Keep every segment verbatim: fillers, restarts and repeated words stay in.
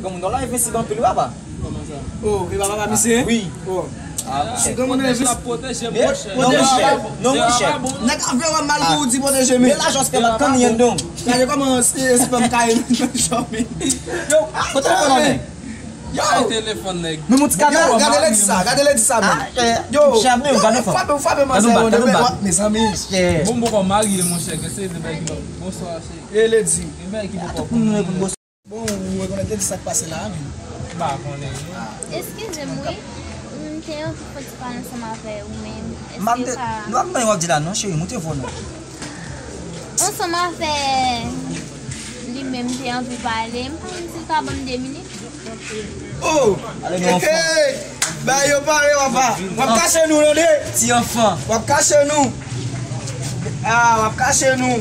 Granmoun nan live isit anpil wi papa. Kòman sa? Oh, e pa papa misye? Wi. Oh. Ah, si granmoun nan pwoteje l ap pwoteje m, monchè. Non, monchè. Non, monchè. Nèg ap fè wè mal pou ou di pwoteje men. Lè lajòs fè bat kann yèn don. Gade kòman espè m kare nan chòmi. Yo, kote telefòn nan? Yo. Ay telefòn nèg. Men moun ti kaka. Gade lè di sa, gade lè di sa men. Yo, frape, frape manzè yo. Mezanmi. Bon, bon, kò marye monchè, ke se de bèk. Bonswa, cheri. E lè di. Bon, ou rekonèt li sa k pase la a menm. M pa konnen non. Eskize m wi. M te anvi fè ti pale ansanm avè ou menm. Èske w ka... M pa konn w ap di la non, cheri, moute vwa w non. Ansanm avè li menm, m te anvi pale. M pa konn si l ka ban m de minit. Oh! Ale nou anfan. Hey, hey! Ba yo pare papa. W ap kache nou tande. Ti anfan. W ap kache nou. Ah, w ap kache nou.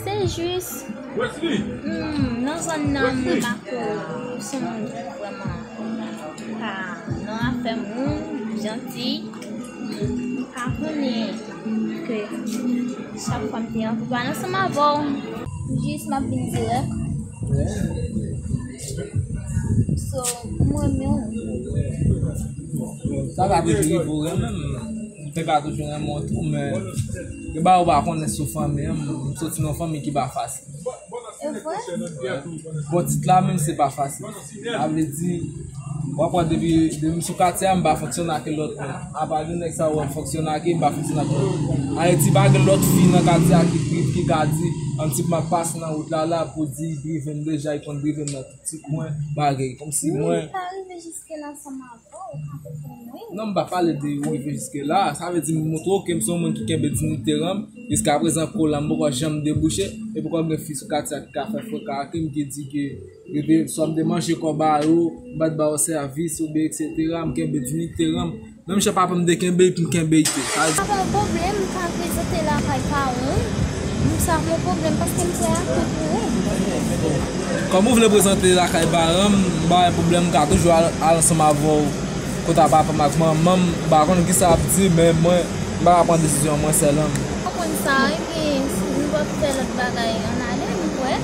Se jis, hmm, nan zòn nan, m remake w se yon moun ki vrèman pa nan afè moun, janti. M pa konnen ke chak fwa m te anvi pale ansanm avè w, jis m ap vin dirèk. So, m renmen w. Sa pa toujou rive w renmen m. M te ka toujou renmen w tou, men gen bagay ou pa konnen sou fanmi an. M soti nan yon fanmi ki pa fasil. E vre? Bon, tit la menm se pa fasil. Sa vle di, w ap wè depi, depi m sou katye a, m pa fonksyone ak lòt moun. Apa de nèg sa yo wè m fonksyone ak yo, m pa fonksyone ak lòt moun. Ayiti pa gen lòt fi nan katye a ki, ki, ki ka di, yon tip m ap pase nan wout la la pou di drive m deja, li konn drive m nan tout ti kwen, bagay, kòmsi mwen. Mwen pa rive jiske la ansanm avè w, ou ka konprann mwen. Non, m pa pale de rive jiske la. Sa vle di m montre w ke m se yon moun ki kenbe diyite m. Jiskaprezan, kou la, m poko janm debouche. E poko gen fi sou katye a ki ka fè freka ak m, ki di ke yo te, swa m te manje kòb a yo, m pa t ba yo sèvis, oubyen etsetera. M kenbe diyite m. Menm jan papa m te kenbe, pou m kenbe tou. Sa vle di... Pa gen pwoblèm, m ka prezante lakay paran w. M sa pa yon pwoblèm, paske m prè a tout pou ou. Kòm ou vle prezante lakay paran m, m pa gen pwoblèm, m ka toujou al, al ansanm avè w. Kote a papa m ak manman m, m pa konn kisa y ap di, men mwen, m pa ka pran desizyon an mwen sèl an. Ou konn sa, ebyen, si nou p ap fè lòt bagay, ann ale, nou kwè.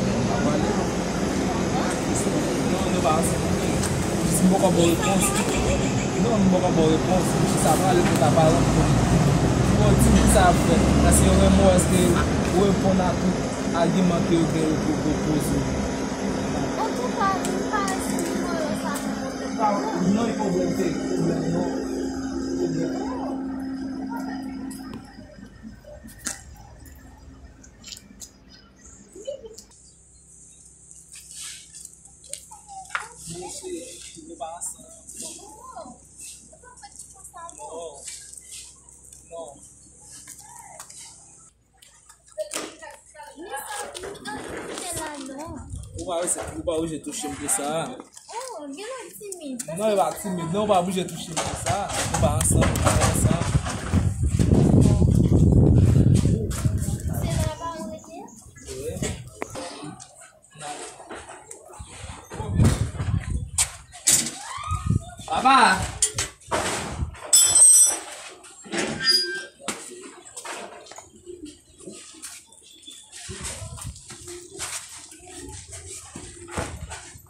Non, nou pa ansanm. Si m poko ba w repons. Non, m poko ba w repons. M jis ap pale pou ta pa rann kont. Ou di m sa ap fèt. Èske yo renmen w? Èske ou reponn a tout agiman ke yo gen yo pou opoze w? Antouka, m pa wè si nimewo sa gen pwoblèm. Non, pwoblèm, se pwoblèm, non. Pwoblèm. Mesye, nou pa ansanm. Non. Non. Ou pa oblije, ou pa oblije touche m konsa. Oh, gen lè w timid. Non, e pa timid. Non, ou pa oblije touche m konsa. Nou pa ansanm, nou pa ansanm. Se la pa ou rete? Wi. Papa!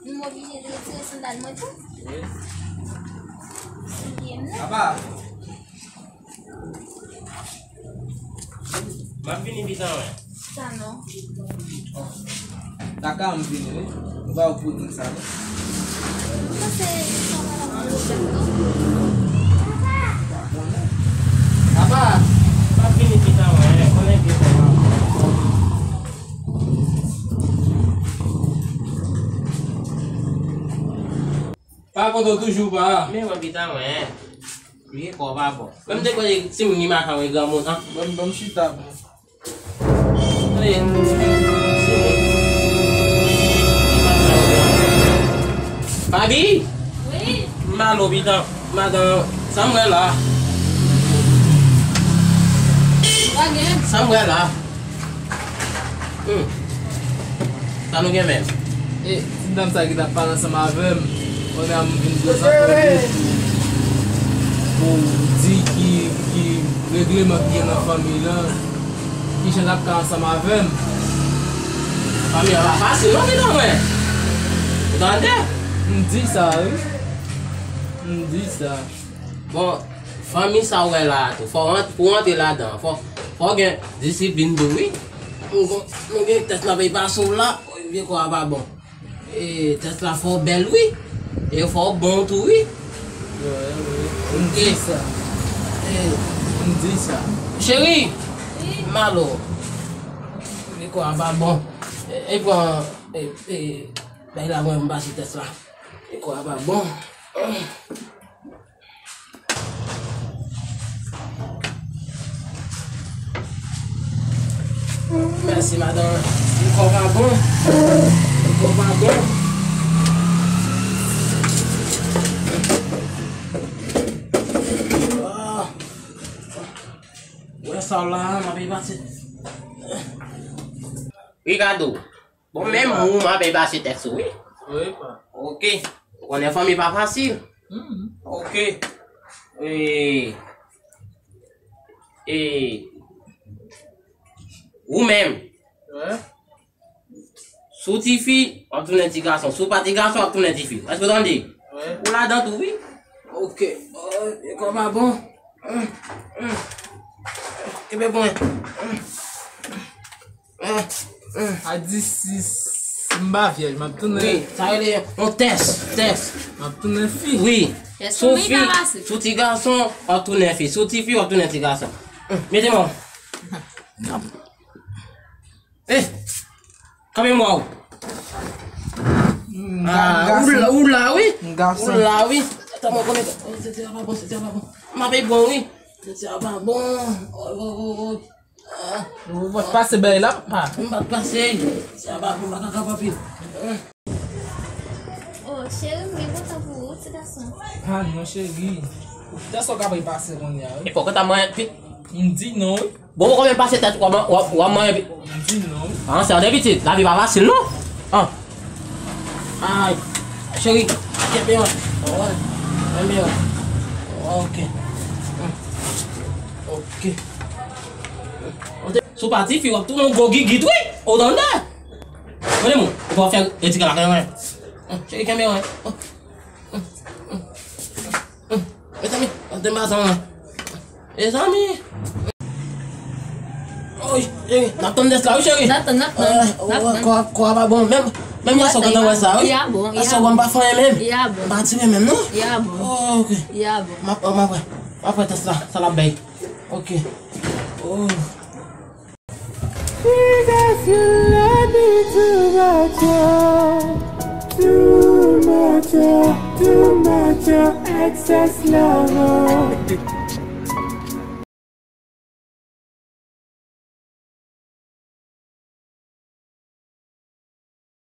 M oblije retire sandal mwen tou? Wi. Souliye m nan. Papa! M ap vini pita, wi. Sa non. Kaka m vini, wi. Ou pa wè puding sa, non? M panse sa va la pwoblèm, non? Papa! M ap vini pita, wi. Konnen byen fò m ap. Pa kontan toujou, pa. Men wè pita, wi. Vye kò pa bon. Menm te kwè se moun ki makan wè granmoun an. Ban m, ban m chita, bon. Tande. Fabi? Wi. M al lopital. Madan, sa m wè la? Pa gen. Sa m wè la? Hmm. Sa nou gen menm? E, ti dam sa ki t ap pale ansanm avè m, pandan m vin prezante w li pou, pou w di ki, ki regleman ki gen nan fanmi lan, kijan l ap ka ansanm avè m. Fanmi an pa fasil non, pitit mwen. Ou tande? M di sa, wi. M di sa. Bon, fanmi sa w wè la a tou, fò w ant-, pou w antre ladan, fò, fò w gen disiplin tou, wi. Nou gen, nou gen tès la, peye pase w la, vye kò a pa bon. E, tès la fò w bèl, wi. E fò w bon tou, wi. Wi, wi. M di sa. E. M di sa. Cheri, m ale. Vye kò a pa bon. E, e pran, e, e, bay la mwen, m pase tès la. Vye kò a pa bon. Mèsi, madanm. Li kò pa bon. Li kò pa bon. Ah. Wè sa la, m ap pase. Ricardo. Bon, menm ou, m ap pase tèks ou, wi. Wi, pa. Ok. Ou konnen fanmi pa fasil. Mhm. Ok. E, e, ou menm. Wi. Si w ti fi, w ap tounen ti gason. Si w pa ti gason, w ap tounen ti fi. Èske w tande? Wi. Ou ladan tou, wi. Ok. Oh, e kò pa bon. Kenbe bon. A di sis, m pa vyèj, m ap tounen. Wi, sa rele yon tès, tès. M ap tounen fi. Wi. Tès fanmi pa pase. Si w ti gason, w ap tounen fi. Si w ti fi, w ap tounen ti gason. Mete men w. Eh, kanpe mwa w. Ah, ou la, ou la, wi. Ou la, wi. Tèlman konnen, oh, tèt sa pa bon, tèt sa pa bon. M ap bon, wi. Tèt sa pa bon. Oh, oh, oh, oh. Ah. Ou pa t pase bèy la, pa? M pa t pase. Sa pa bon, m pa ka kapab. Oh, cheri, m byen kontan pou ou, ti gason. Ah, non, cheri. Tèt sa w ka pase kounye a, wi. E poko ta mwen, pi- M di non, wi. Bon, ou konbyen pase tèt, w a, w a, w a manyen pi- M di non. Ah, se antre pitit, lavi pa fasil, non. Ah. Ay, cheri, kenbe yon. Wi, kenbe yon. Ok. Ok. Si w pa ti fi, w ap tounen yon gwo gigit, wi. Ou tande? Mwen, moun, ou pa fè etike la, kanmenm. Cheri, kenbe yon. Mezanmi, mezanmi. Oy, cheri, n ap tann tès la, wi, cheri. N ap tann, n ap tann, n ap tann. Kò, kò a pa bon, menm, menm yè swa w gentan wè sa, wi. Yè a bon, yè a bon. Yè swa w pa fè anyen menm. Yè a bon. M pa tire menm, non? Yè a bon. Oh, ok. Yè a bon. M ap, m ap wè. M ap wè tès la, sa l ap bay. Ok. Oh. Piga sou labi tou maten, tou maten, tou maten, excess love.